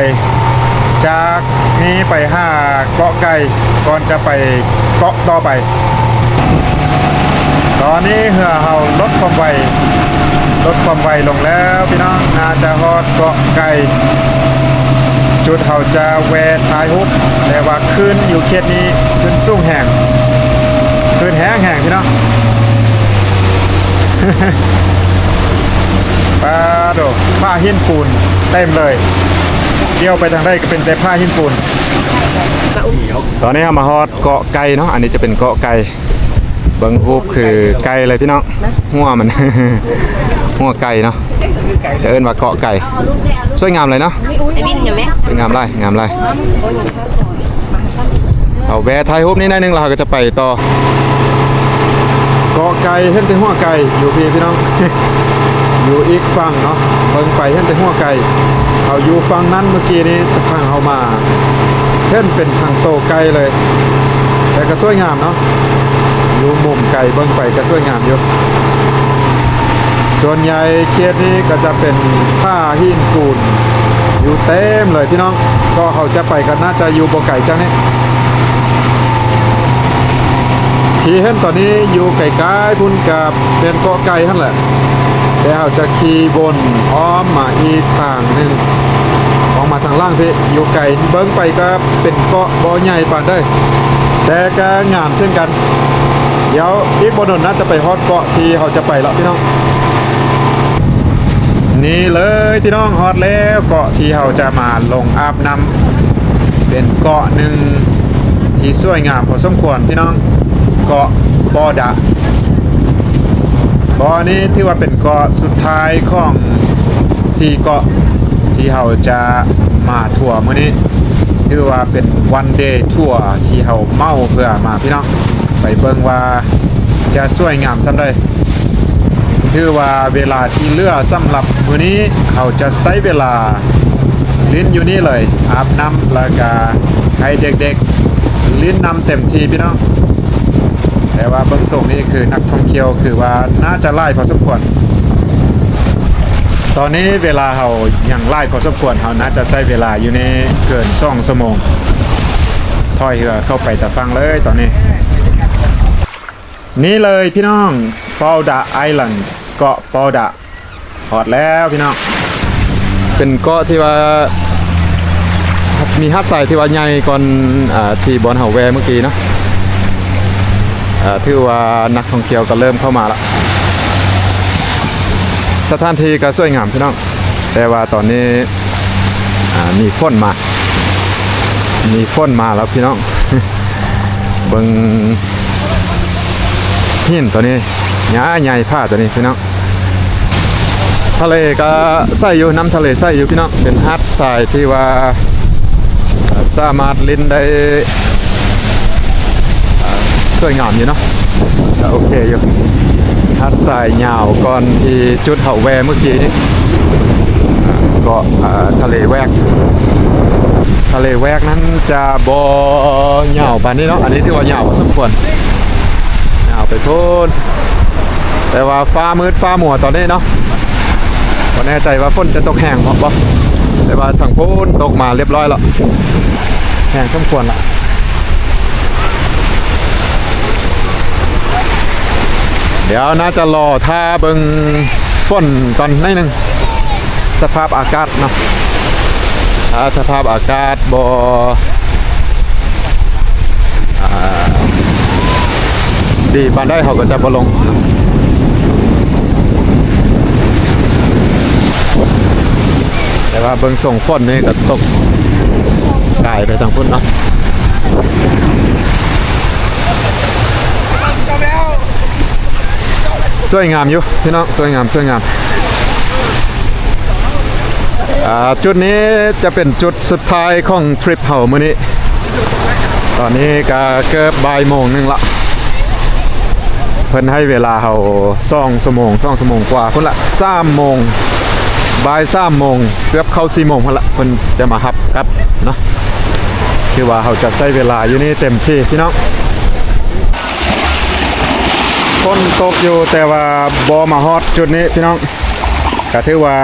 ຈາກນີ້ໄປຫາເກາະໄກ່ ກ່ອນຈະໄປເກາະຕໍ່ໄປ. ຕອນນີ້ເຮືອເຮົາລົດຄວາມໄວ ລົດຄວາມໄວລົງແລ້ວພີ່ນ້ອງ. ໜ້າຈະຮອດເກາະໄກ່ ຈຸດເຮົາຈະແວ່ຖ່າຍຮູບ ແຕ່ວ່າຄື້ນຢູ່ເຂດນີ້ ຄື້ນສູງແຮງ ຄື້ນແຮງໆ ພີ່ນ້ອງ. ປາໂທ້ ຜາຫີນປູນເຕັມເລີຍ ດຽວໄປທາງໃດກໍເປັນແຕ່ຜາຫີນປູນ. ຕອນນີ້ເຮົາມາຮອດເກາະໄກ່ເນາະ ອັນນີ້ຈະເປັນເກາະໄກ່ ເບິ່ງຮູບຄືໄກ່ເລີຍພີ່ນ້ອງ ຫົວມັນ ຫົວໄກ່ເນາະ ຈະເອີ້ນວ່າເກາະໄກ່. ສວຍງາມເລີຍເນາະ ສວຍງາມຫຼາຍ ງາມຫຼາຍ. ເອົາແວ່ຖ່າຍຮູບນີ້ໜ້ອຍໜຶ່ງ ແລ້ວເຮົາກໍຈະໄປຕໍ່. ເກາະໄກ່ເຫັນແຕ່ຫົວໄກ່ຢູ່ພີ້ພີ່ນ້ອງ ຢູ່ອີກຝັ່ງເນາະ ເບິ່ງໄປເຫັນແຕ່ຫົວໄກ່. ເຮົາຢູ່ຝັ່ງນັ້ນ ເມື່ອກີ້ນີ້ທາງເຮົາມາ ເຫັນເປັນທັງໂຕໄກ່ເລີຍ ແຕ່ກໍສວຍງາມເນາະ ຢູ່ມຸມໄກເບິ່ງໄປກໍສວຍງາມຢູ່. ສ່ວນໃຫຍ່ເຂດນີ້ກໍຈະເປັນຜາຫີນປູນຢູ່ເຕັມເລີຍພີ່ນ້ອງ. ກໍເຮົາຈະໄປກໍໜ້າຈະຢູ່ບໍ່ໄກຈາກນີ້ ທີ່ເຫັນຕອນນີ້ຢູ່ໄກໆພຸ້ນກໍແມ່ນເກາະໄກ່ຫັ້ນແຫຼະ ແຕ່ເຮົາຈະຂີ່ວົນອ້ອມມາອີກທາງໜຶ່ງ ອອກມາທາງຫຼັງພີ້ ຢູ່ໄກ ເບິ່ງໄປກໍເປັນເກາະບໍ່ໃຫຍ່ປານໃດ ແຕ່ກໍງາມເຊັ່ນກັນ. ດຽວອີກບໍ່ດົນໜ້າຈະໄປຮອດເກາະທີ່ເຮົາຈະໄປລະພີ່ນ້ອງ. ນີ້ເລີຍພີ່ນ້ອງ ຮອດແລ້ວ ເກາະທີ່ເຮົາຈະມາລົງອາບນ້ຳ ເປັນເກາະໜຶ່ງທີ່ສວຍງາມພໍສົມຄວນພີ່ນ້ອງ ເກາະບໍ່ດະ. ເກາະນີ້ຖືວ່າເປັນເກາະສຸດທ້າຍຂອງສີ່ເກາະທີ່ເຮົາຈະມາທົວມື້ນີ້ ຖືວ່າເປັນ one day tour ທີ່ເຮົາເໝົາເພື່ອມາພີ່ນ້ອງ. ໄປເບິ່ງວ່າຈະສວຍງາມສ່ຳໃດ. ຖືວ່າເວລາທີ່ເຫຼືອສຳລັບມື້ນີ້ ເຮົາຈະໃຊ້ເວລາຫຼິ້ນຢູ່ນີ້ເລີຍ ອາບນ້ຳ ແລ້ວກະໃຫ້ເດັກໆຫຼິ້ນນ້ຳເຕັມທີ່ພີ່ນ້ອງ. ແຕ່ວ່າເບິ່ງຊົງນີ້ຄືນັກທ່ອງທ່ຽວຄືວ່າໜ້າຈະຫຼາຍພໍສົມຄວນ. ຕ ຕອນນີ້ເວລາເຮົາຍັງຫຼາຍພໍສົມຄວນ, ເຮົາໜ້າຈະໃຊ້ເວລາຢູ່ນີ້ເກີນສອງຊົ່ວໂມງ. ຖອຍເຮືອເຂົ້າໄປຕາຝັ່ງເລີຍຕອນນີ້. ນີ້ເລີຍພີ່ນ້ອງ, ປາວດາໄອແລນ, ເກາະປາວດາ. ຮອດແລ້ວພີ່ນ້ອງ. ເປັນເກາະທີ່ວ່າມີຫາດຊາຍທີ່ວ່າໃຫຍ່ກ່ອນ ອ່າ ທີ່ບ່ອນເຮົາແວ່ມື້ກີ້ເນາະ. ອ່າ ຖືວ່ານັກທ່ອງທ່ຽວກໍເລີ່ມເຂົ້າມາລະ. ສະຖານທີ່ກໍສວຍງາມພີ່ນ້ອງ, ແຕ່ວ່າຕອນນີ້ ອ່າ ມີຝົນມາ, ມີຝົນມາແລ້ວພີ່ນ້ອງ. ເບິ່ງຫີນຕົວນີ້ ຫຍ້າໃຫຍ່ ຜາຕົວນີ້ພີ່ນ້ອງ. ທະເລກໍໃສຢູ່, ນ້ຳທະເລໃສຢູ່ພີ່ນ້ອງ. ເປັນຫາດຊາຍທີ່ວ່າສາມາດຫຼິ້ນໄດ້ ອ່າ ສວຍງາມຢູ່ເນາະ, ກໍໂອເຄຢູ່. ຫາດຊາຍຍາວກ່ອນທີ່ຈຸດເຮົາແວ່ມື້ກີ້ນີ້ ອ່າ ເກາະ ອ່າ ທະເລແວກ. ທະເລແວກນັ້ນຈະບໍ່ຍາວປານນີ້ເນາະ, ອັນນີ້ຖືວ່າຍາວພໍສົມຄວນ, ຍາວໄປພຸ້ນ. ແຕ່ວ່າຟ້າມືດຟ້າມົວຕອນນີ້ເນາະ, ບໍ່ແນ່ໃຈວ່າຝົນຈະຕົກແຮງບໍ່, ແຕ່ວ່າທາງພຸ້ນຕົກມາລຽບຮ້ອຍແລ້ວ, ແຮງສົມຄວນລະ. ດຽວໜ້າຈະລໍຖ້າເບິ່ງຝົນກ່ອນໜ້ອຍໜຶ່ງ, ສະພາບອາກາດເນາະ. ຖ້າສະພາບອາກາດບໍ່ ອ່າ ດີປານໃດ ເຮົາກໍຈະບໍ່ລົງ. ແຕ່ວ່າເບິ່ງຊົງຝົນນີ້ກໍຕົກກາຍໄປທາງພຸ້ນເນາະ. ສວຍງາມຢູ່ພີ່ນ້ອງ, ສວຍງາມ ສວຍງາມ. ອ່າ ຈຸດນີ້ຈະເປັນຈຸດສຸດທ້າຍຂອງທຣິບເຮົາມື້ນີ້. ຕອນນີ້ກໍເກືອບບ່າຍໂມງໜຶ່ງລະ, ເພິ່ນໃຫ້ເວລາເຮົາສອງຊົ່ວໂມງ, ສອງຊົ່ວໂມງກວ່າພຸ້ນລະ, ສາມໂມງ, ບ່າຍສາມໂມງ ເກືອບເຂົ້າສີ່ໂມງພຸ້ນລະ ເພິ່ນຈະມາຮັບກັບເນາະ. ຄືວ່າເຮົາຈະໃຊ້ເວລາຢູ່ນີ້ເຕັມທີ່ພີ່ນ້ອງ. ຝົນຕົກຢູ່ ແຕ່ວ່າບໍ່ມາຮອດຈຸດນີ້ພີ່ນ້ອງ, ກໍຖືວ່າ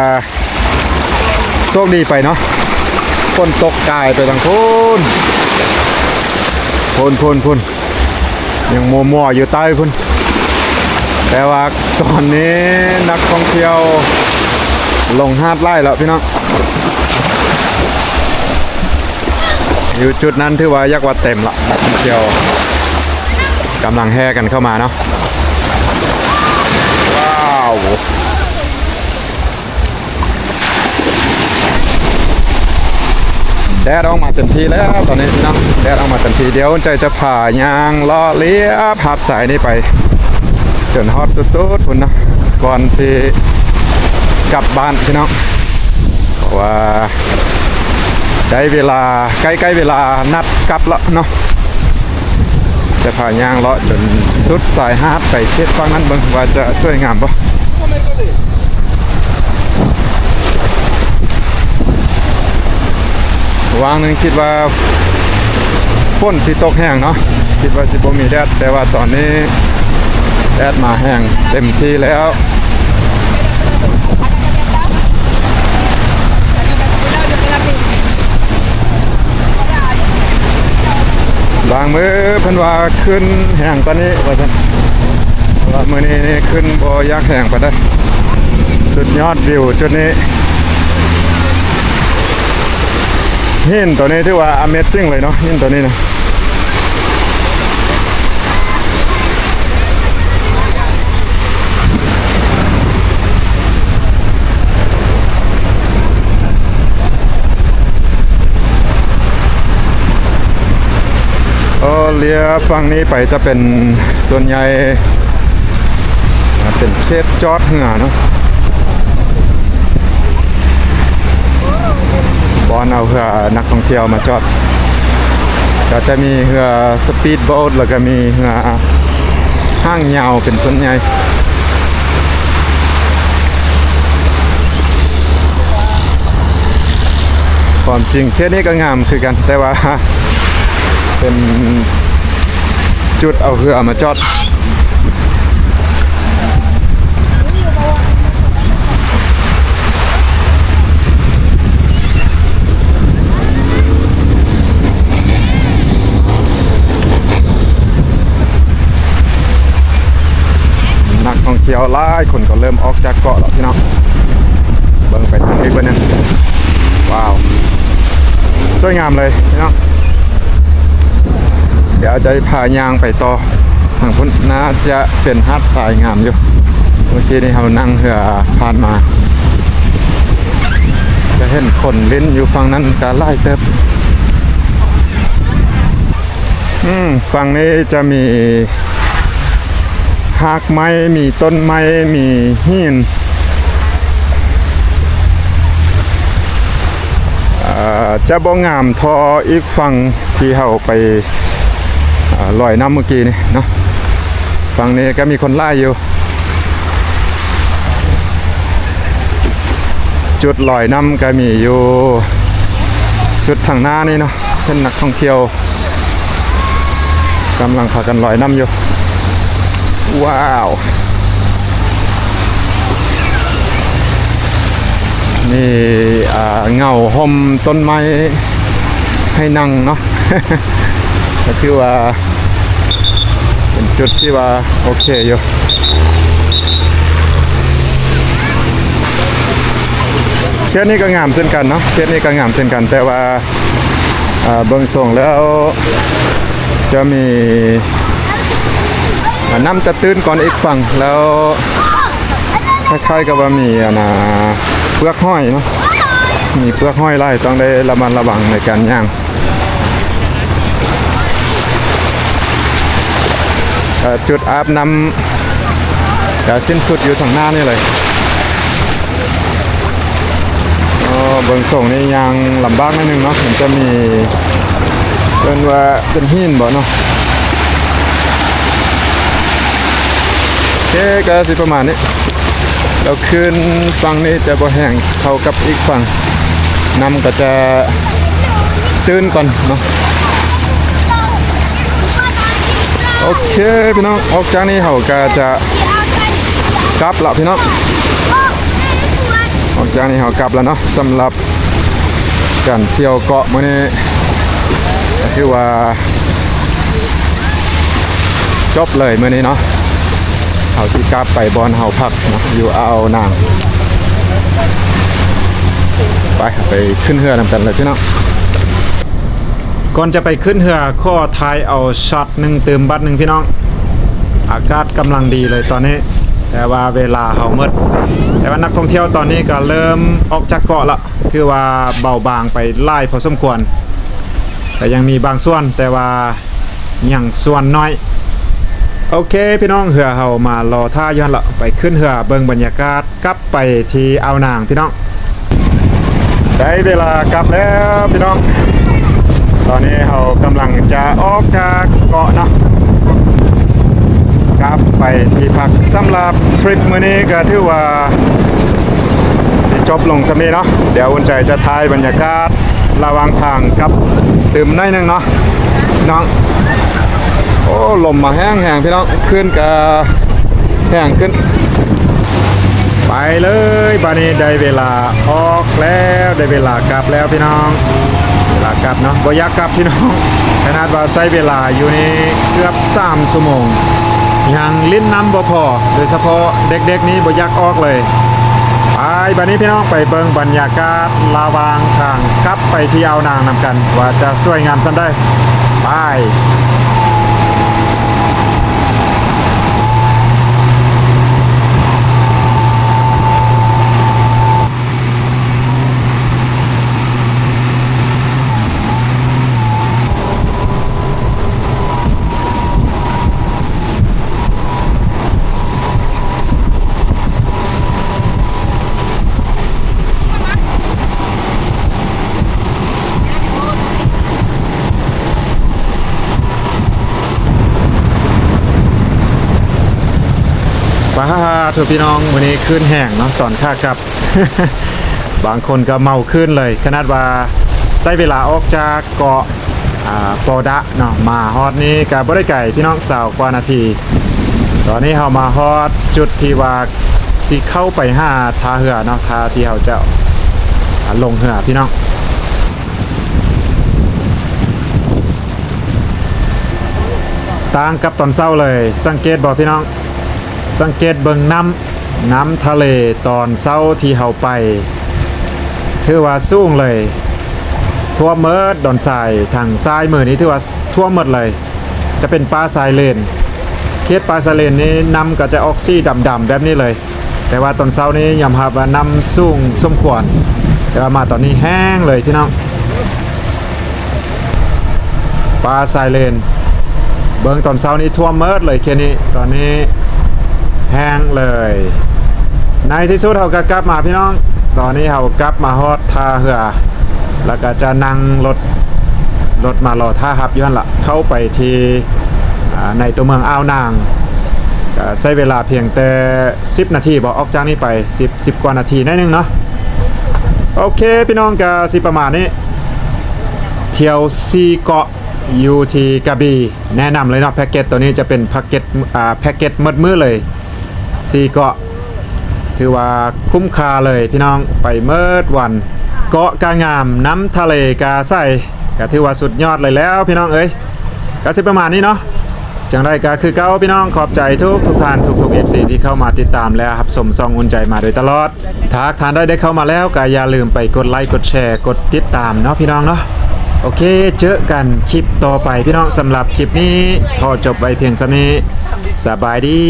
ໂຊກດີໄປເນາະ. ຝົນຕົກກາຍໄປທາງພຸ້ນ, ພຸ້ນໆໆ ຍັງມົວໆຢູ່ໃຕ້ພຸ້ນ. ແຕ່ວ່າຕອນນີ້ນັກທ່ອງທ່ຽວລົງຫາດຫຼາຍແລ້ວພີ່ນ້ອງ. ຢູ່ຈຸດນັ້ນຖືວ່າຢາກວ່າເຕັມລະ, ນັກທ່ອງທ່ຽວກຳລັງແຫ່ກັນເຂົ້າມາເນາະ. ວ້າວ ແດດອອກມາເຕັມທີ່ແລ້ວຕອນນີ້ເນາະ, ແດດອອກມາເຕັມທີ່. ດຽວໃຈຈະພາຍ່າງເລາະລຽບຫາດຊາຍນີ້ໄປ ຈົນຮອດສຸດໆພຸ້ນເນາະ, ກ່ອນຊິກັບບ້ານພີ່ນ້ອງ. ເພາະວ່າໄດ້ເວລາ, ໃກ້ໆເວລານັດກັບແລ້ວເນາະ. ຈະພາຍ່າງເລາະຈົນສຸດຊາຍຫາດໄປເຂດຝັ່ງນັ້ນເບິ່ງວ່າຈະສວຍງາມບໍ່. ວາງໜຶ່ງຄິດວ່າຝົນຊິຕົກແຮງເນາະ, ຄິດວ່າຊິບໍ່ມີແດດ, ແຕ່ວ່າຕອນນີ້ແດດມາແຮງເຕັມທີ່ແລ້ວ. ບາງມື້ເພິ່ນວ່າຂຶ້ນແຮງກວ່ານີ້ວ່າຊັ້ນ, ແຕ່ວ່າມື້ນີ້ນີ້ຂຶ້ນບໍ່ຢາກແຮງປານໃດ. ສຸດຍອດວິວຈຸດນີ້. ຫີນໂຕນີ້ຖືວ່າ Amazing ເລີຍເນາະ, ຫີນໂຕນີ້ນະ. ເອີ ລຽບຝັ່ງນີ້ໄປຈະເປັນສ່ວນໃຫຍ່ ເປັນເຂດຈອດເຮືອເນາະ, ບ່ອນເອົາເຮືອນັກທ່ອງທ່ຽວມາຈອດ. ກໍຈະມີເຮືອ speedboat ແລ້ວກໍມີເຮືອຫາງຍາວເປັນສ່ວນໃຫຍ່. ຄວາມຈິງເຂດນີ້ກໍງາມຄືກັນ, ແຕ່ວ່າເປັນຈຸດເອົາເຮືອມາຈອດ. ແລ້ວຫຼາຍຄົນກໍເລີ່ມອອກຈາກເກາະແລ້ວພີ່ນ້ອງ. ເບິ່ງໄປທາງນີ້ເບິ່ງນະ ວ້າວ ສວຍງາມເລີຍພີ່ນ້ອງ. ດຽວຈະພາຍ່າງໄປຕໍ່ທາງພຸ້ນ ໜ້າຈະເປັນຫາດຊາຍງາມຢູ່. ເມື່ອກີ້ນີ້ເຮົານັ່ງເຮືອຜ່ານມາ ຈະເຫັນຄົນຫຼິ້ນຢູ່ຝັ່ງນັ້ນກໍຫຼາຍເຕີບ. ອືມ ຝັ່ງນີ້ຈະມີຮາກໄມ້ ມີຕົ້ນໄມ້ ມີຫີນ ເອີ ຈະບໍ່ງາມທໍ່ອີກຝັ່ງທີ່ເຮົາໄປ ເອີ ລອຍນ້ຳເມື່ອກີ້ນີ້ເນາະ. ຝັ່ງນີ້ກໍມີຄົນຫຼາຍຢູ່. ຈຸດລອຍນ້ຳກໍມີຢູ່ຈຸດທາງໜ້ານີ້ເນາະ ເຫັນນັກທ່ອງທ່ຽວກຳລັງພາກັນລອຍນ້ຳຢູ່. ວ້າວ ມີ ອ່າ ເງົາຮົ່ມຕົ້ນໄມ້ໃຫ້ນັ່ງເນາະ ກໍຄືວ່າ ເປັນຈຸດທີ່ວ່າໂອເຄຢູ່. ເຂດນີ້ກໍງາມເຊັ່ນກັນເນາະ ເຂດນີ້ກໍງາມເຊັ່ນກັນ ແຕ່ວ່າ ເອີ ເບິ່ງຊົງແລ້ວຈະມີ ອາ ນ້ຳຈະຕື້ນກ່ອນອີກຝັ່ງ ແລ້ວຄ້າຍໆກັບວ່າມີ ອັນນ່າ ເປືອກຫອຍເນາະ ມີເປືອກຫອຍຫຼາຍ ຕ້ອງໄດ້ລະມັດລະວັງໃນການຍ່າງ. ເອີ ຈຸດອາບນ້ຳກະສິ້ນສຸດຢູ່ທາງໜ້ານີ້ເລີຍ. ອໍ ເບິ່ງຊົງນີ້ຍ່າງລຳບາກໜ້ອຍໜຶ່ງເນາະ ມັນຈະມີ ເອີ້ນວ່າເປັນຫີນບໍເນາະ. ໂອເຄ ກໍຊິປະມານນີ້ ແລ້ວຄື້ນຝັ່ງນີ້ຈະບໍ່ແຮງເທົ່າກັບອີກຝັ່ງ ນ້ຳກໍຈະຕື້ນກ່ອນເນາະ. ໂອເຄພີ່ນ້ອງ ອອກຈາກນີ້ເຮົາກໍຈະກັບລະພີ່ນ້ອງ ອອກຈາກນີ້ເຮົາກັບລະເນາະ. ສຳລັບ ການທ່ຽວເກາະມື້ນີ້ ກໍຖືວ່າຈົບເລີຍມື້ນີ້ເນາະ. ເຮົາຊິກັບໄປບ່ອນເຮົາພັກເນາະ ຢູ່ອ່າວນາງ. ໄປ ໄປຂຶ້ນເຮືອນຳກັນເລີຍພີ່ນ້ອງ. ກ່ອນຈະໄປຂຶ້ນເຮືອ ຂໍຖ່າຍເອົາຊັອດໜຶ່ງຕື່ມບັດໜຶ່ງພີ່ນ້ອງ. ອາກາດກຳລັງດີເລີຍຕອນນີ້ ແຕ່ວ່າເວລາເຮົາໝົດ ແຕ່ວ່ານັກທ່ອງທ່ຽວຕອນນີ້ກໍເລີ່ມອອກຈາກເກາະລະ. ຖືວ່າເບົາບາງໄປຫຼາຍພໍສົມຄວນ ກໍຍັງມີບາງສ່ວນ ແຕ່ວ່າຍັງສ່ວນໜ້ອຍ. ໂອເຄພີ່ນ້ອງ ເຮືອເຮົາມາລໍຖ້າຢູ່ຫັ້ນລະ ໄປຂຶ້ນເຮືອເບິ່ງບັນຍາກາດກັບໄປທີ່ອ່າວນາງພີ່ນ້ອງ. ໄດ້ເວລາກັບແລ້ວພີ່ນ້ອງ ຕອນນີ້ເຮົາກຳລັງຈະອອກຈາກເກາະເນາະ ກັບໄປທີ່ພັກ. ສຳລັບທຣິບມື້ນີ້ກໍຖືວ່າ ຊິຈົບລົງສ່ຳນີ້ເນາະ. ດຽວອຸ່ນໃຈຈະຖ່າຍບັນຍາກາດລະຫວ່າງທາງກັບຕື່ມໜ້ອຍໜຶ່ງເນາະພີ່ນ້ອງ. ໂອ້ ລົມມາແຮງໆພີ່ນ້ອງ ຄື້ນກະແຮງຂຶ້ນ. ໄປເລີຍ ບາດນີ້ໄດ້ເວລາອອກແລ້ວ ໄດ້ເວລາກັບແລ້ວພີ່ນ້ອງ. ເວລາກັບເນາະ ບໍ່ຢາກກັບພີ່ນ້ອງ ຂະໜາດວ່າໃຊ້ເວລາຢູ່ນີ້ເກືອບສາມຊົ່ວໂມງ ຍັງຫຼິ້ນນ້ຳບໍ່ພໍ ໂດຍສະເພາະເດັກໆນີ້ບໍ່ຢາກອອກເລີຍ. ໄປ ບາດນີ້ພີ່ນ້ອງ ໄປເບິ່ງບັນຍາກາດລະຫວ່າງທາງກັບໄປທີ່ອ່າວນາງນຳກັນ ວ່າຈະສວຍງາມສ່ຳໃດ. ໄປ. ປາໂທ້ ພີ່ນ້ອງ ມື້ນີ້ຄື້ນແຮງເນາະ ຕອນຂາກັບ ບາງຄົນກໍເມົາຄື້ນເລີຍ ຂະໜາດວ່າໃຊ້ເວລາອອກຈາກເກາະ ອ່າ ປໍດະເນາະ ມາຮອດນີ້ກໍບໍ່ໄດ້ໄກພີ່ນ້ອງ ຊາວກວ່ານາທີ. ຕອນນີ້ເຮົາມາຮອດຈຸດທີ່ວ່າຊິເຂົ້າໄປຫາທ່າເຮືອເນາະ ທ່າທີ່ເຮົາຈະ ອ່າ ລົງເຮືອພີ່ນ້ອງ. ຕ່າງກັບຕອນເຊົ້າເລີຍ ສັງເກດບໍ່ພີ່ນ້ອງ? ສັງເກດເບິ່ງນ້ຳ ນ້ຳທະເລຕອນເຊົ້າທີ່ເຮົາໄປ ຖືວ່າສູງເລີຍ ຖ້ວມເໝິດດອນຊາຍ ທາງຊ້າຍມືນີ້ຖືວ່າຖ້ວມເໝິດເລີຍ ຈະເປັນປ່າຊາຍເລນ ເຂດປ່າຊາຍເລນນີ້ ນ້ຳກໍຈະອອກສີດຳໆແບບນີ້ເລີຍ. ແຕ່ວ່າຕອນເຊົ້ານີ້ຍອມຮັບວ່ານ້ຳສູງສົມຄວນ ແຕ່ວ່າມາຕອນນີ້ແຫ້ງເລີຍພີ່ນ້ອງ. ປ່າຊາຍເລນ ເບິ່ງຕອນເຊົ້ານີ້ຖ້ວມເໝິດເລີຍເຂດນີ້ ຕອນນີ້ແຫ້ງເລີຍ. ໃນທີ່ສຸດເຮົາກໍກັບມາພີ່ນ້ອງ ຕອນນີ້ເຮົາກັບມາຮອດທ່າເຮືອ ແລ້ວກໍຈະນັ່ງລົດ ລົດມາລໍຖ້າຮັບຢູ່ຫັ້ນລະ ເຂົ້າໄປທີ່ ອ່າ ໃນຕົວເມືອງອ່າວນາງ ກໍໃຊ້ເວລາພຽງແຕ່ສິບນາທີບໍ ອອກຈາກນີ້ໄປ ສິບ ສິບກວ່ານາທີໜ້ອຍໜຶ່ງເນາະ. ໂອເຄພີ່ນ້ອງ ກໍຊິປະມານນີ້ ທ່ຽວສີ່ເກາະຢູ່ທີ່ກະບີ ແນະນຳເລີຍເນາະ ແພັກເກັດໂຕນີ້ຈະເປັນແພັກເກັດ ອ່າ ແພັກເກັດໝົດມື້ເລີຍ ສີ່ເກາະ ຖືວ່າຄຸ້ມຄ່າເລີຍພີ່ນ້ອງ ໄປເໝິດວັນ. ເກາະກະງາມ ນ້ຳທະເລກະໃສ ກໍຖືວ່າສຸດຍອດເລີຍແລ້ວພີ່ນ້ອງເອີຍ. ກໍຊິປະມານນີ້ເນາະ ຈັ່ງໃດກໍຄືເກົ່າພີ່ນ້ອງ ຂອບໃຈທຸກໆທ່ານ ທຸກໆເອັຟຊີ ທີ່ເຂົ້າມາຕິດຕາມ ແລະ ຮັບຊົມຊ່ອງອຸ່ນໃຈມາໂດຍຕະຫຼອດ. ຖ້າຫາກທ່ານໃດໄດ້ເຂົ້າມາແລ້ວ ກໍຢ່າລືມໄປກົດໄລ ກົດແຊ ກົດຕິດຕາມເນາະພີ່ນ້ອງເນາະ. ໂອເຄ ເຈີກັນຄລິບຕໍ່ໄປພີ່ນ້ອງ ສຳລັບຄລິບນີ້ຂໍຈົບໄວ້ພຽງສ່ຳນີ້ ສະບາຍດີ.